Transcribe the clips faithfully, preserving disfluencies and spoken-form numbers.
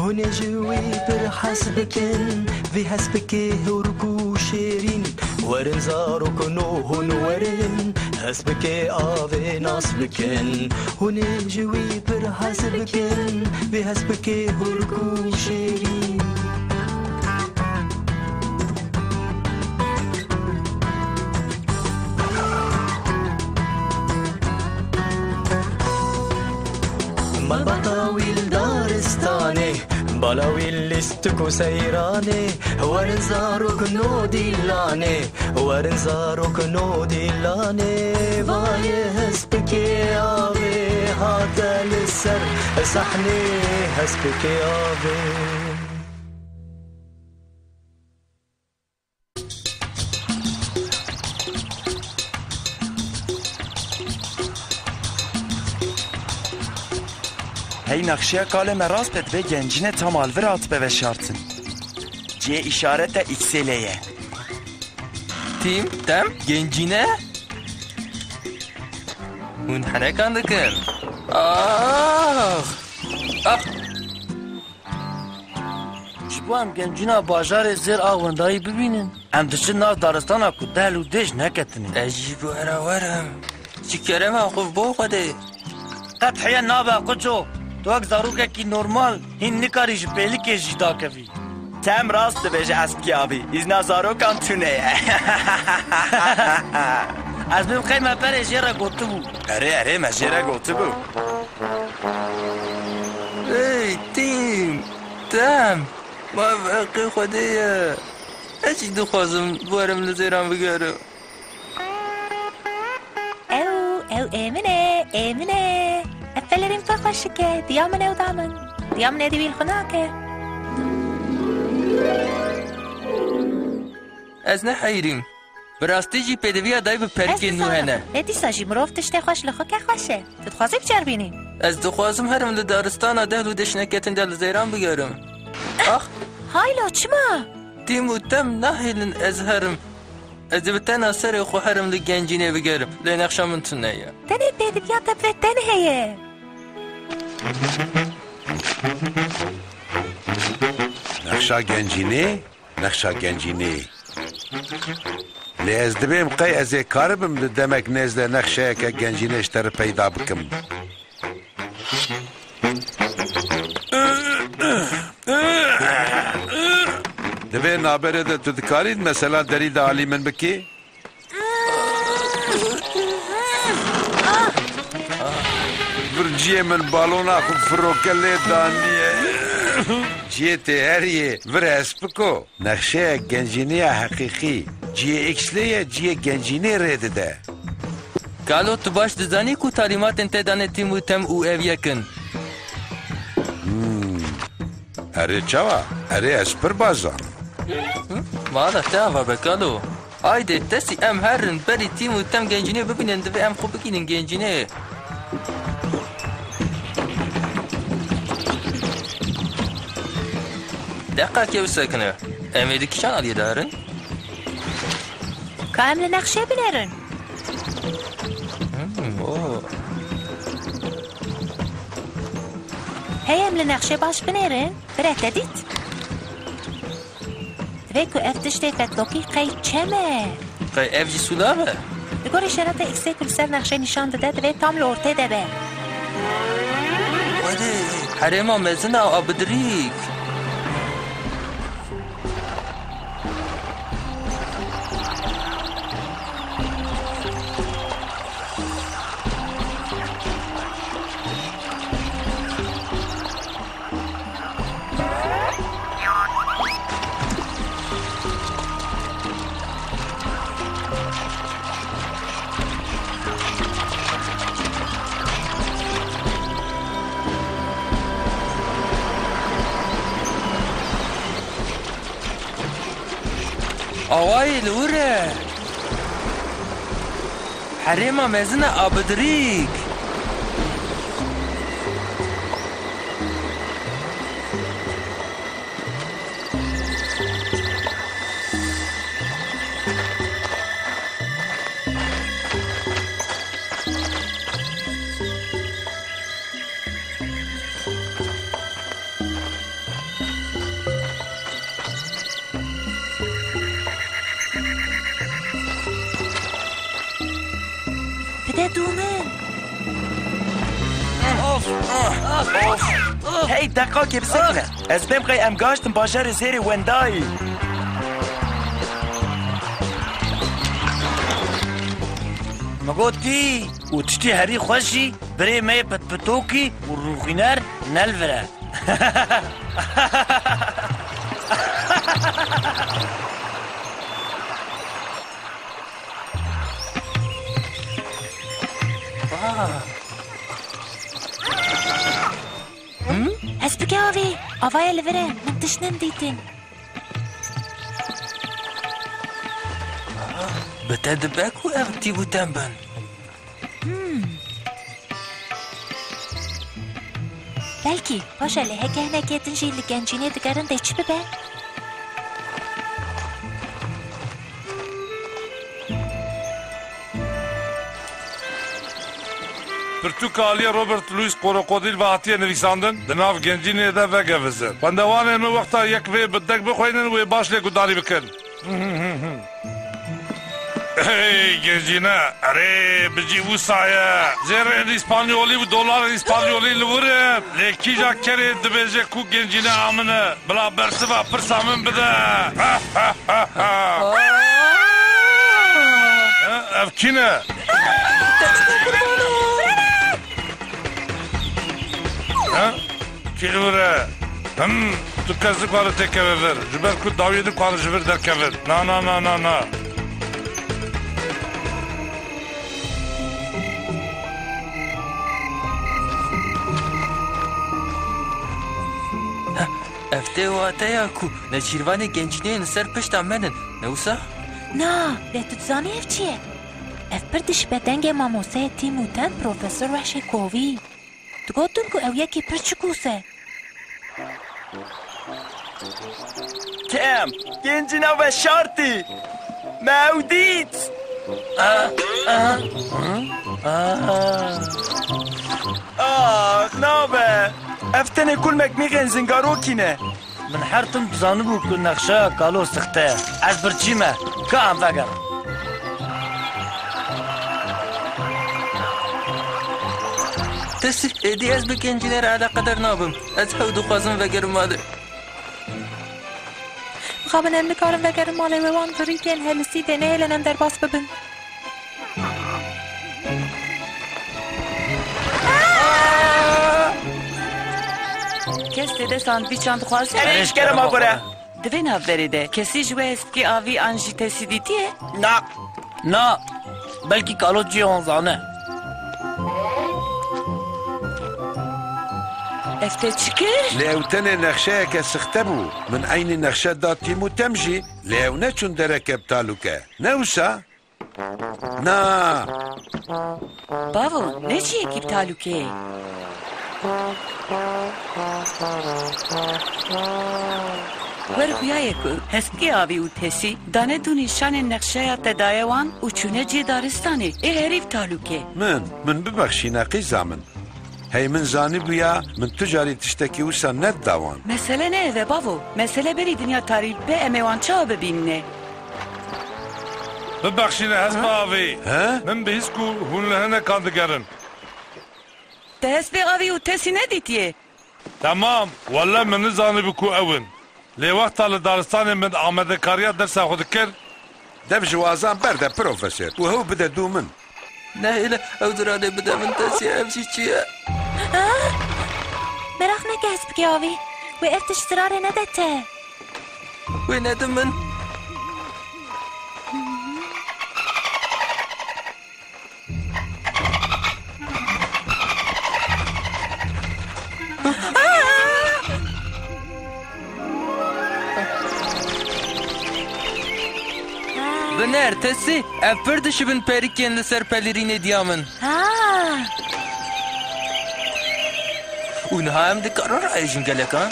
Hûn ê ji wî pir hez bikin, vî hespikê hûrk û şêrîn. Werin zarokno hûn werin, hespikê avê nas bikin. Hûn ê ji wî pir hez bikin, vî hespikê hûrk û şêrîn. Malbata wî li daristanê, bala wî lîstik û seyranê, werin zarokno dîlanê, werin zarokno dîlanê, vayê hespikê avê hate li ser sahnê hespikê avê. Hey, nexşeya kalê me rast e, divê gencîne tam alvir hatibe veşartin. Cihê îşarete X L ye. Tim, Tem, gencîne? Hûn henekan dikin. Ax! Ax! Ji bo em gencîna bajarê Zêr a Wendayî bibînin, em diçin nav daristana ku dehl û dêj neketine. Ez jî bi we re werim. Ji kerema xwe bi bo Xwedê. Qet heye nabe, Quço. Tu wek zarokekî normal hîn nikarî ji pêlikê jî dakevî. Tem rast dibêje, Espkî Avî. Îzna zarokan tune ye. Ez bêm qey me berê jê re gotibû. Erê, erê, me jê re gotibû. Ey, Tim, Tem, ma ev heqê Xwedê ye. Ez jî dixwazim werim li Zêran bigerim. Ew, ew ê min e, ê min e. Ev pelerîn pir xweşik e. Diya min ew da min. Diya min êdî wî li xwe nake. Ez ne heyrîm. Bi rastî jî pêdiviya dayî bi perikê nû hene. Lê dîsa jî mirov tiştê xweş li xwe ke xweş e. Tu dixwazî biceribînî? Ez dixwazim herim li daristana dehl û dêj neketin de li Zeyran bigerim. Ax! Haylo, çima? Tim û Tem nahêlin ez herim. Ez ê bi tena serê xwe herim li gencînê bigerim. Lê nexşa min tune ye. Tenê pêdiviya te bi te heye. Nexşa gencînê? Nexşa gencînê. Lê ez dibêm qey ez ê karibim di demek nêz de nexşeyeke gencînê ji te re peyda bikim. Divê naberê de tu dikarî di mesela derî de alî min bikî? Vir ciyê min balona xwe firoke lê daniye. Ciyê tê heriyê, vir hespiko. Nexşeya gencînê ya heqîqî. Ciyê X-lê ye, ciyê gencînê rê dide. Kalo, tu baş dizanî ku talîmatên te dane Tim û Tem û ev yek in. Hmm. Erê çawa? Erê ez pir baş zanim. Hı? Mala te ava be Kalo. Haydê tesî em herin berî Tim û Tem gencînê bibînin, divê em xwe bigînin gencînê. Deqekê bisekine. Em ê di kîjan aliyê de herin? Ka em li nexşê binêrin. Hmm, oh. Hey, em li nexşê baş binêrin. Bire te dît? Divê ku ev tiştê fetlokî qey çem e. Qey ev jî sûlav e? Li gorî şerata X-ê ku li ser nexşê nîşan dide, divê tam li ortê de be. Xwedê, herêma mezin e a Bidirîk. Awayê li wir e. Herêma mezin e a Bidirîk. Dû min. Of! Of! Hey, deqakê bisekine. Ez bêm qey em gaştin bajarê zêrê wendayî. Min gotî, û tiştî herî xweş jî birê me yê pitpitokî û rûxîner ne li vir e. Hespikê avî, avayê li vir e, min tişt nindîtin. Bi te dibe ku ev tî û tem bin. Hmm. Belkî paşê lê heke hinekê din jî li gencînê digerin dê çi bibe? Pirtûka aliyê Robert Louis Krokodil ve hatiye nivîsandin, di nav gencînê de vegevizin. Xwendevanên min wexta yek vê bi deng bixweynin wê baş lê guhdarî bikin. Hey, gencîne, erê, bi cî wisa ye. Zêrên îspanyolî û dolarên îspanyolî li wir in. Lê kîja kerê dibêje ku gencîne a min e? Bila bersiva pirsa min bide. Ev kî ne? Ha? Kî li vir e? Him, tu kes nikare têkeve vir. Ji ber ku dawiyê nikare ji vir derkevin. Na, na, na, na, na. Ev tê wateya ku nêçîrvanê gencînê yên li ser pişta me nin, ne wisa? Na, lê tu dizanî ev çi ye? Ev pir dişibe dengê mamosteyê Tîm û Tem Profesor Wehşê Kovî. Digotin ku ew yekî pir çikûs e. Tem, gencîna veşartî. Me ew dît. Ah, ah. Ah, nabe. Ev tenê kulmek mîxên zingarokî ne. Min her tim dizanibû ku nexşeya kalo sixte ye. Ez birçî me. Ka em vegerin. Tesî, êdî ez bi gencînê re eleqedar nabim. Ez hew dixwazim vegerim malê. Mixabin em nikarin vegerin malê wê wan di rîkên helisî de nehêlin em derbas bibin. Kes tê de sandvîçan dixwaze? Erê, ji kerema xwe re. Di vê navberê de kesî ji we hespikê avî an jî tesî dîtiye? Na. Na. Belkî kalo cihê wan zane. Ev te çi kir? Lê ew tenê nexşeyeke sixte bû. Min eynî nexşe da Tîm û Tem jî, lê ew neçûn dereke bi talûke. Ne wisa? Na. Bavo, ne cihekî bi talûkê ye. Wer xuyaye ku hespikê avî û tesî dane du nîşanên nexşeya te daye wan û çûne cihê daristanê. Ê herî bi talûkê. Min, min bibexşîne qîza min. Hey, min zanîbûya, min tu carî tiştekî wisa nedida wan. Mesele ne ev e bavo. Mesele berî dinya tarî be em ê wan çawa bibînine? Bibexşîne hespa avî. He? Min bihîst ku hûn li hinekan digerin. Te hespê avî û tesî nedîtiye? Temam, welle min nizanîbû ku ew in. Lê wexta li daristanê min amadekariya dersa xwe dikir. Dev ji wazan berde, profesor, û hew bide dû min. Nehêle, ew ziranê bide min, Tesî, ev jî çi ye? Ah! Meraq neke hespikê avî. Wê ev tişt zirarê nede te. Wê nede min. Biner, Tesî, ev pir dişibin perîkên li ser pelirînê diya min. Ha. Û niha em dikarin rahêjin gelek, ha?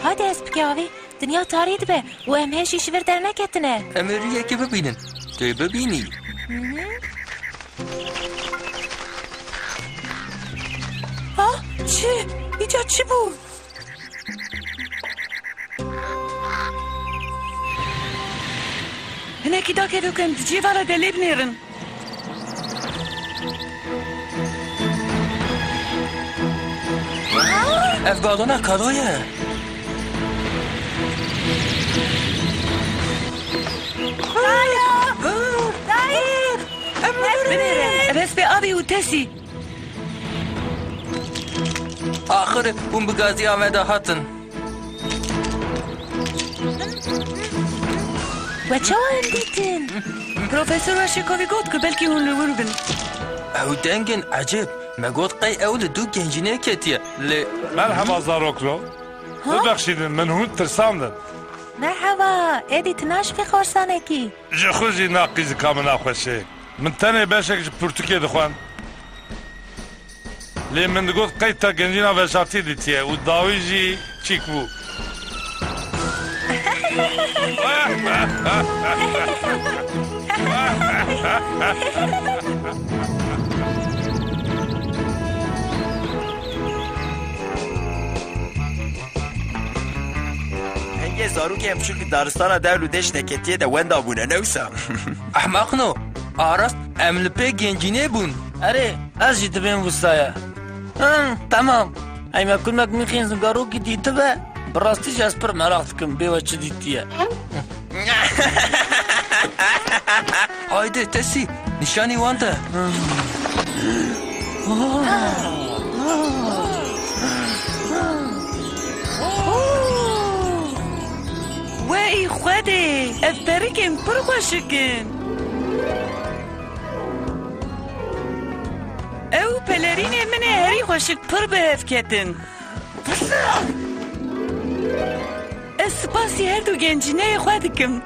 Hadi hespikê avî, dinya tarî dibe û em hê jî ji vir derneketine. Em ê rûyekê bibînin. Tu yê bibînî. Hı hı. Ha? Çi? Îca çi bû? Hinekî dakeve ku em di cihê ve re de lê binêrin. Ev balona Kalo ye. Kalo! Dayê! Binêrin. Ev hespê avê û Tesî. Axir hûn bi gaziya me de hatin. We çawa em dîtin? Profesor Raşêkovî got ku belkî hûn li wir bin. Ew deng in ecêb. Me got qey ew li dû gencînê ketiye. Lê Merheba zaroklo. Ha? Bibexşînin, min hûn tirsandin. Merheba, êdî tu naşikî xorsanekî. Ji xwe jî na qîzika min naxweş e. Min tenê beşek ji pirtûkê dixwend. Lê min digot qey te gencîna veşartî dîtiye û dawî jî çîk bû. Hingê zarokên biçûk di daristana dewl û deştê ketiye de wenda bûne, ne wisa? Ehmeqno, a rast em li pê gencînê bûn. Erê, ez jî dibêm wisa ye. Him, temam. Ey me kurmek mîxên zungarokî dîtibe, bi rastî jî ez pir meraq dikim bê we çi dîtiye. Haydi Tesî, nîşanî wan de. Wey Xwedê, ev perikên pir xweşik in. Ew pelerînê min ê herî xweşik pir bi hev ketin. Ez spasî her du gencîneyê xwe dikim.